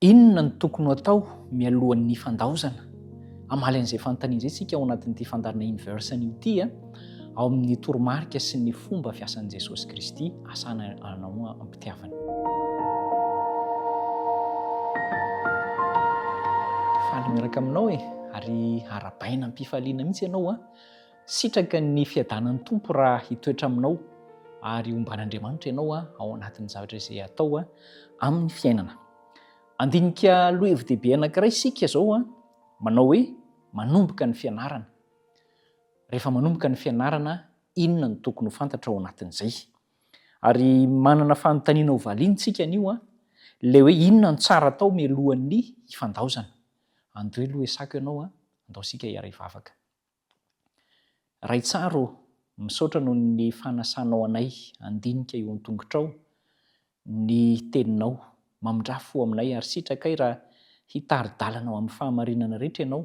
Inona no tokony ho atao mialohan'ny hifandaozana? Hamaly an'izay fanontaniana izay isika ao anatin'ity fandaharana Inverse anio ity, ao amin'ny toromarika sy ny fomba fiasan'i Jesosy Kristy asana anao am-pitiavana. Faly miaraka aminao e, ary arabaina am-pifaliana mihitsy ianao a. Sitraka ny fiadanan'ny Tompo raha hitoetra aminao ary homban'Andriamanitra ianao ao anatin'ny zavatra izay atao amin'ny fiainana. Andinika lohevi-dehibe anankiray isika izao manao hoe manomboka ny fianarana. Rehefa manomboka ny fianarana, inona no tokony ho fantatra ao anatin'izay? Ary manana fanontaniana ho valiana isika anio, ilay hoe inona no tsara atao mialohan'ny hifandaozana? Andeha aloha esako ianao, andao isika hiara-hivavaka. Ray tsara ô, misaotra noho ny fanasanao anay handinika eo an-tongotrao ny Teninao. Mamindrà fo aminay ary sitrakay raha hitari-dalana ho amin'ny fahamarinana rehetra Ianao,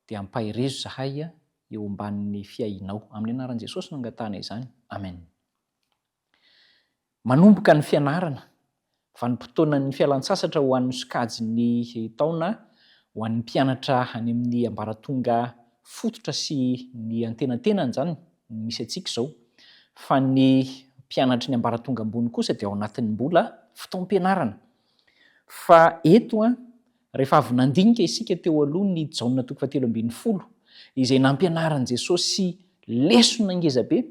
dia ampaherezo izahay eo ambanin'ny fiahianao. Amin'ny anaran'i Jesosy no angatahana izany. Amen. Manomboka ny fianarana, vanim-potoanan'ny fialan-tsasatra ho an'ny sokajin'ny taona ho an'ny mpianatra any amin'ny ambaratonga fototra sy ny antenantenany izany no misy antsika izao, fa ny mpianatry ny ambaratonga ambony kosa dia ao anatin'ny mbola fotoam-pianarana. Fa eto rehefa avy nandinika isika teo aloha ny Jaona toko fahatelo 13 izay nampianaran'i Jesosy lesona ngezabe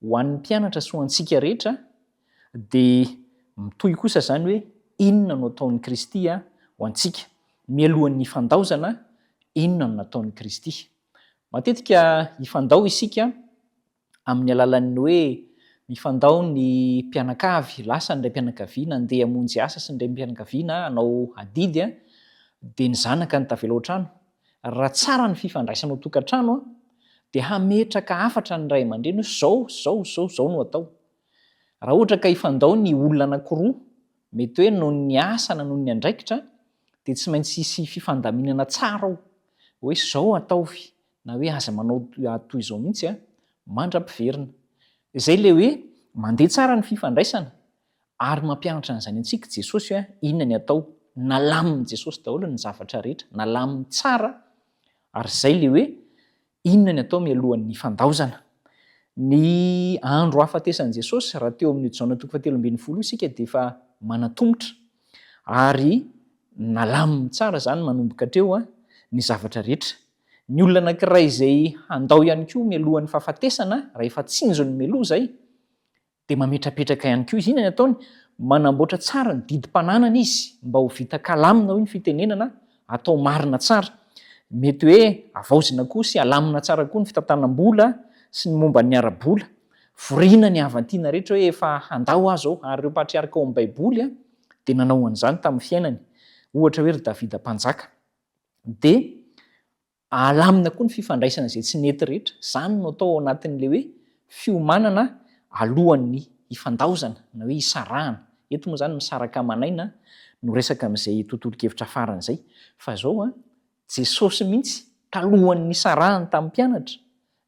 Ho an'ny mpianatra sy ho antsika rehetra dia mitohy kosa izany hoe inona no ataon'i Kristy ho antsika. Mialohan'ny hifandaozana, inona no nataon'i Kristy? Matetika hifandao isika amin'ny alalan'ny hoe mifandao ny mpianakavy, lasa ny raim-pianakaviana handeha hamonjy asa sy ny renim-pianakaviana hanao adidy dia ny zanaka no tavela ao an-trano. Raha tsara ny fifandraisana ao tokantrano dia hametraka hafatra ny ray aman-dreny hoe zao, zao, zao, zao no atao. Raha ohatra ka hifandao ny olona anankiroa, mety hoe noho ny asa na noho ny andraikitra, dia tsy maintsy hisy fifandaminana tsara ao, hoe zao ataovy na hoe aza manao toy izao mihitsy mandra-piverina. Izay ilay hoe mandeha tsara ny fifandraisana Ary mampianatra an'izany antsika Jesosy hoe inona ny atao. Nalamin'i Jesosy daholo ny zavatra rehetra, nalaminy tsara, ary izay ilay hoe inona ny atao mialohan'ny fandaozana. Ny andro hahafatesan'i Jesosy, raha teo amin'io Jaona toko fahatelo 13 io isika dia efa manatomotra, ary nalaminy tsara izany manomboka hatreo ny zavatra rehetra. Ny olona anankiray izay handao ihany koa mialohan'ny fahafatesana, raha efa tsinjony mialoha izay, Dia mametrapetraka ihany koa izy. Inona ny ataony? Manamboatra tsara ny didim-pananana izy mba ho vita kalamina hoy ny fitenenana, atao marina tsara. Mety hoe havaozina koa sy alamina tsara koa ny fitantanam-bola sy ny momba ny ara-bola. Voriana ny havan-tiana rehetra hoe efa handao aho izao. Ary ireo patriarka ao amin'ny Baiboly dia nanao an'izany tamin'ny fiainany. Ohatra hoe ry Davida mpanjaka. Dia Alamina koa ny fifandraisana izay tsy nety rehetra. Izany no atao ao anatin'ilay hoe fiomanana alohan'ny hifandaozana na hoe hisarahana. Eto moa izany misaraka aman'aina no resaka amin'izay tontolon-kevitra farany izay. Fa izao an, Jesosy mihitsy talohan'ny nisarahany tamin'ny mpianatra,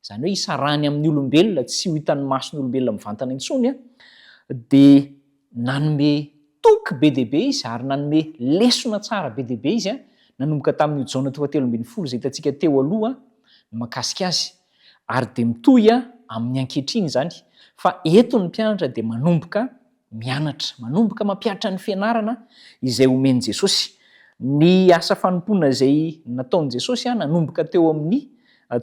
izany hoe hisarahany amin'ny olombelona, tsy ho hitan'ny mason'olombelona mivantana intsony, dia nanome toky be dia be izy ary nanome lesona tsara be dia be izy nanomboka tamin'io Jaona toko fahatelo 12 izay hitantsika teo aloha ny mahakasika azy. Ary dia mitohy amin'ny ankehitriny izany fa eto ny mpianatra dia manomboka mianatra, manomboka mampihatra ny fianarana izay omen'i Jesosy. Ny asa fanompoana izay nataon'i Jesosy nanomboka teo amin'ny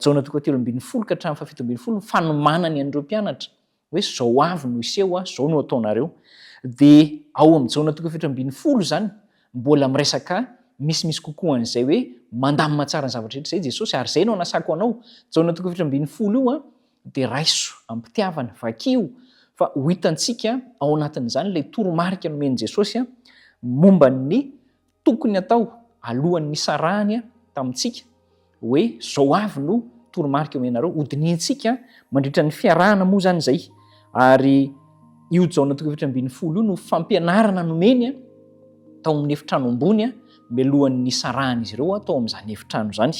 Jaona toko fahatelo 12 ka hatramin'ny faha-17, ny fanomanany an'ireo mpianatra hoe zao avy no hiseho, zao no ataonareo. Dia ao amin'ny Jaona toko 17 izany mbola miresaka misimisy kokoa an'izay hoe mandamina tsara ny zavatra rehetra izay Jesosy ary izay no anasako anao. Jaona toko 17 io dia raiso am-pitiavana, vakio fa ho hitantsika ao anatin'izany ilay toromarika nomen'i Jesosy momba ny tokony atao alohan'ny nisarahany tamintsika hoe zao avy no toromarika omenareo, hodinihintsika mandritra ny fiarahana moa izany izay. Ary io Jaona toko 14 io no fampianarana nomeny tao amin'ny efitrano ambony mialohan'ny nisarahan'izy ireo tao amin'izany efitrano izany.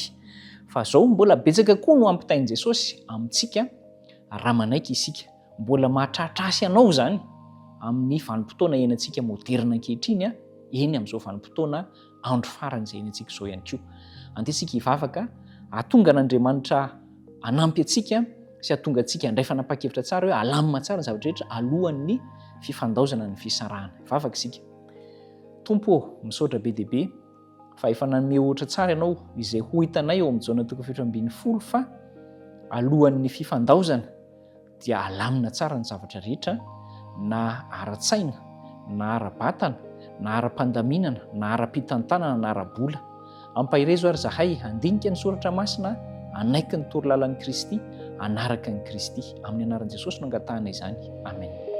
Fa zao mbola betsaka koa no ampitain'i Jesosy amintsika raha manaiky isika. Mbola mahatratra asy anao izany amin'ny vanim-potoana iainantsika moderina ankehitriny. Eny amin'izao vanim-potoana andro farany izay iainantsika izao ihany koa. Andeha isika hivavaka hahatonga an'Andriamanitra hanampy antsika sy hahatonga antsika handray fanapahan-kevitra tsara hoe alamina tsara ny zavatra rehetra alohan'ny fifandaozana ny fisarahana. Hivavaka isika. Tompo ô, misaotra be dia be fa efa nanome ohatra tsara ianao izay ho hitanay ao amin'ny Jaona toko 17 fa alohan'ny fifandaozana dia alamina tsara ny zavatra rehetra na ara-tsaina na ara-batana na ara-pandaminana na ara-pitantanana na ara-bola. Ampaherezo ary zahay handinika ny soratra masina, hanaiky ny torolalan'i Kristy, hanaraka an'i Kristy. Amin'ny anaran'i Jesosy no angatahana izany. Amen.